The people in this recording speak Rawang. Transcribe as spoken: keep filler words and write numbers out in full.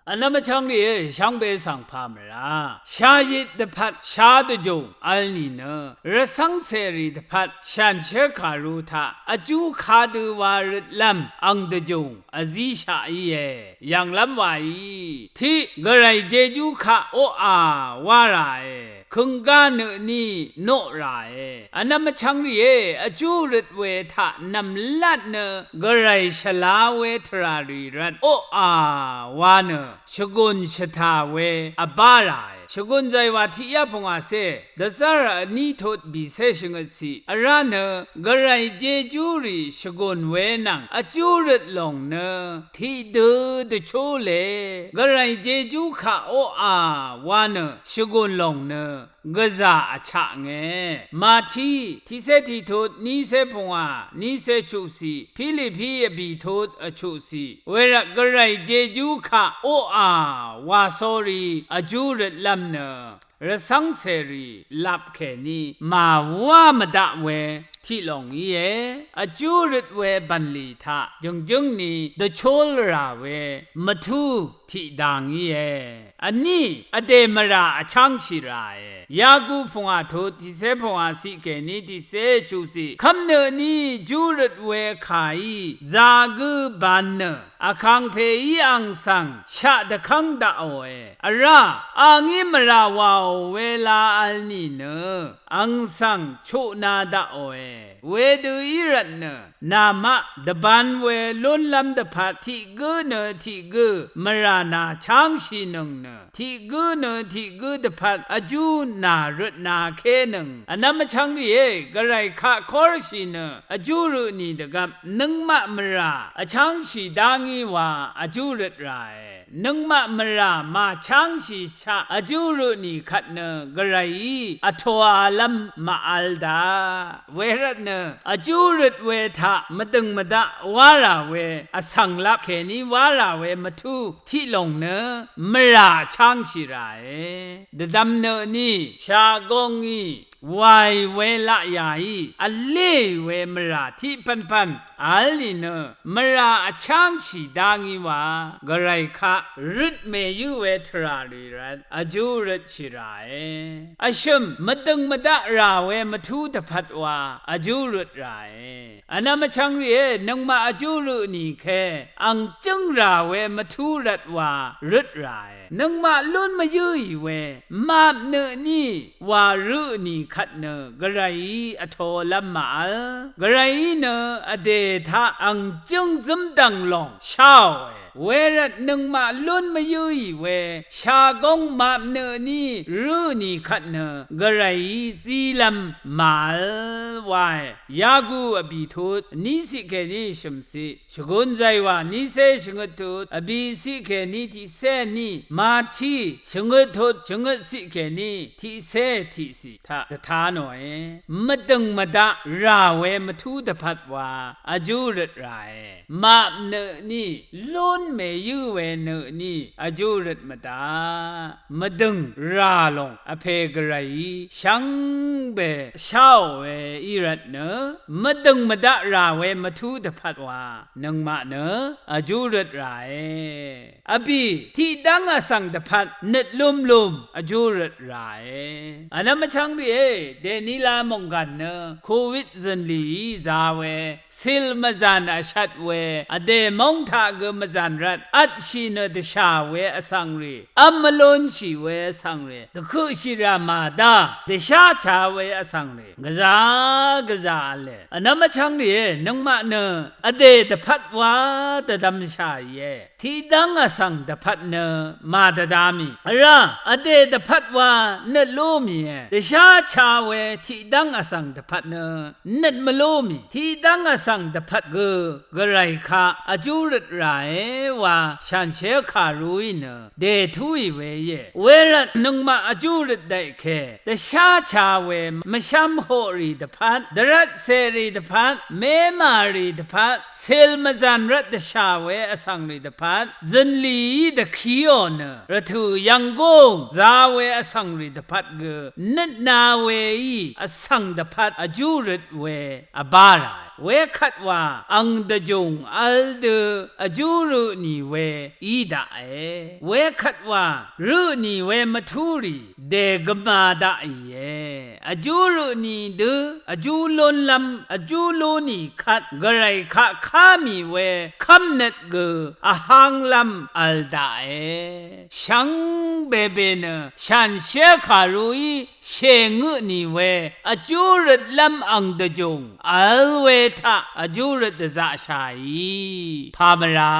Vnvm vchvng rìé, shvngbe svng pà mvrà shayit dvpvt shá dvjùng vl nìnø, rvcv́ng cèrì dvpvt shànshér kàru taq vjú kadø wa røtlv́m ang dvjùng vzíshaq íe. Yv̀nglv́m wàí tiq gvray jejú kaq oqà wá ràe. Kønggá nø tní noq ràe. Vnvm vchvng rìé, vjú røt we taq nv̀mlat nø gvray shvla we tvrà rì rvt oqà wa nø shvgùn shvtà we vbá ràe. Shvgùn zàywà tiqyá pungwàcé, dvzv́r vní tut bìcé shvngøtciq vrá nø gvray jejú rì shvgùn we nvng vjú røt lòng nø tiqdø dvchó le. Gvray jejú kaq oqà wa nø shvgùn lòng nø gvzà vchaknge. Màtí tiqcé tiqtut, nícé pungwà, nícé chuqciq, Pilipi vbìtut vchuqciq, wervt gvray jejú kaq oqà wa sórí vjú røtlv́m nø rvcv́ng cèrì lap kèní màwá mvdaq we tiq lòng íe. Vjú røt we bv̀nlì taq jø̀ngjǿng ni dvchól rà we mvtú tiqdang íe. Vní vdè mvrà vchángshì ràe. Yaku pungwà tut tiqcé pungwà ciq kèní tiqcé chuqciq, kv́mnø tní vjú røt we kàí zagǿ ban nø vkàngpèí ang svng shaq dvkv́ng daqòe. Vrá, a ngí mvrà wàò we la vl nìnø ang svng chuqna daqòe. Wedø í rvtnø namaq dvban we lúnlv́m dvpvt tiq gǿ nø tiq gǿ mvrà nà chángshìnøng nø tiq gǿ nø tiq gǿ dvpvt vjú nà røtna kénøng. Vnvm vchvng rìé, gvray kaq kórshì nø vjú rø tnì dvgvp nøngmaq mvrà vchángshì dá ngí wa vjú røt ràe. Nøngmaq mvrà màchángshì shaq vjú rø tnì kvt nø gvrayí vtōalv́m màvl daq. Wervtnø vjú røt we taq mvdø̀ng mvdaq wá rà we vsvng lap kèní wá rà we mvtú tiq lòng nø mvrà vchángshì ràe. Dvdvm nø tní shagóng ngí wàì we laqyàí vléì we mvrà tiq pv̀npv̀n vl nìnø mvrà vchángshì dá ngí wa gvray kaq røt mèyǿ we tvrà rì rvt vjú røtshì ràe. Vshø̀m mvdø̀ng mvdaq rà we mvtú dvpvt wa vjú røt ràe. Vnvm vchvng rìé, nøngmaq vjú rø tnì ke ang jǿng rà we mvtú rvt wa røt ràe. Nøngmaq lún mvyǿì we map nø tní wa rø tnì kvt nø gvrayí vtōlv́m màvl. Gvrayí nø vdè taq ang jǿng zǿmdv̀ng lòng sháòe. Wervt nøngmaq lún mvyǿì we shagóng map nø tní rø tnì kvt nø gvrayí zílv́m màvl wae. Yaku vbì tut vní ciq kèní shø̀mciq, shvgùn zàywà nícé shvngøt tut vbì ciq kèní tiqcé ní, Màtí shvngøt tut shvngøt ciq kèní tiqcé tiqciq taq dvta nòe. Mvdø̀ng mvdaq rà we mvtú dvpvt wa vjú røt ràe. Map nø tní lún mèyǿ we nø tní vjú røt mvdaq. Mvdø̀ng rà lòng vpè gvrayí shvngbe sháò we í rvtnø mvdø̀ng mvdaq rà we mvtú dvpvt wa nøngmaq nø vjú røt ràe. Vbì tiqdv́ng vsvng dvpvt nøt lúmlúm vjú røt ràe. Vnvm vchvng rìé, dèní la mònggàn nø covid zø̀nlìí za we, cìl mvzàn vshvt we, vdè móng taq gø mvzàn rvt vtshì nø dvshà we vsvng rì, v́m mvlúnshì we vsvng rì, dvkøqshì rà màdá, dvshá cha we vsvng rì, gvzà gvzà v̄le. Vnvm vchvng rìé, nøngmaq nø vdè dvpvt wa dvdvmshàìe. Tiqdv́ng vsvng dvpvt nø màdvda mì. Vrá, vdè dvpvt wa nøt lú mìe. Dvshá cha we tiqdv́ng vsvng dvpvt nø nøt mvlú mì. Tiqdv́ng vsvng dvpvt gø gvray kaq vjú røt ràe wa shànshér kàruí nø dètúì we íe. Wervt nøngmaq vjú røt daqì ke, dvshá cha we mvshv́m hoqrì dvpvt, dvrvtcèrì dvpvt, mémàrì dvpvt, cìl mvzàn rvt dvshà we vsvng rì dvpvt, zø̀nlìí dvkìò nø, rvtø̀ yv̀nggúng za we vsvng rì dvpvt gø, nøtna weí vsvng dvpvt vjú røt we vbá ràe. wekvt wa ang dvjùng v̄l dø vjú rø nì we í daqe. Wekvt wa rø nì we mvtúrì dègvmà daqìe. Vjú rø nì dø vjú lúnlv́m vjú lú nì kvt gvray kaq ká mì we kv́mnøt gø vhánglv́m v̄l daqe. Shvngbèbè nø shànshér kàruí shèngø nì we vjú røtlv́m ang dvjùng v̄l we taq vjú røt dvzaqshàì pàmvrá